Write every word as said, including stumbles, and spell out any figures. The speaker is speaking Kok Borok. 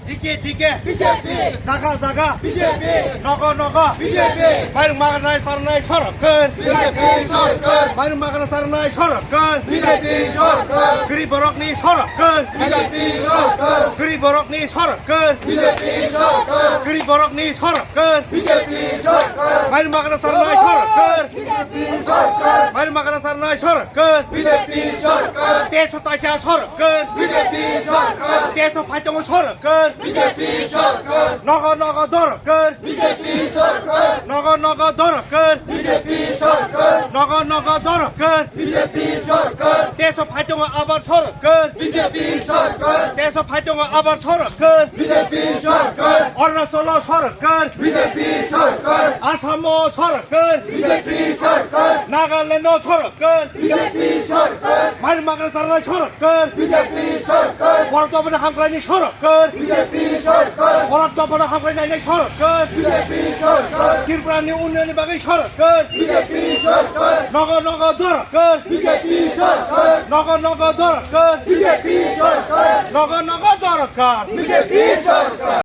Dike dike B J P. Jaga jaga B J P. Nogo nogo B J P. Mairum magana sarnai sorok kar. B J P sorkar. Mairum magana sarnai sorok kar. B J P sorkar. Giri borok ni sorok kar. B J P sorkar. Giri borok ni sorok kar. B J P sorkar. Giri borok ni sorok kar. B J P sorkar. Mairum magana sarnai sorok kar. B J P sorkar. Mairum magana sarnai sorok kar. B J P sorkar. Teso taisa sorok kar. B J P sorkar. Teso phaitong sorok kar. B J P sorkar. Nogo nogo dorok kar. B J P sorkar. Nogo nogo dorok kar. B J P sorkar. Nogo nogo dorok kar. B J P sorkar. Teso phaitong abar sorok kar. B J P sorkar. Teso phaitong abar sorok kar. B J P sorkar. Arunachalo sorok kar. B J P sorkar. Assamo sorok kar. B J P sorkar. Nagaland o sorok kar. B J P sorkar. Mairum magana sarnai sorok kar. B J P sorkar. Borok dophani hamkraini sorok kar. B J P sorkar. Borok dophani hamkraini sorok kar. B J P sorkar. Tripura ni unnayoni bagwi sorok kar. B J P sorkar. Nogo nogo dorok kar. B J P sorkar. Nogo nogo dorok kar. B J P sorkar. Nogo nogo dorok kar. B J P sorkar.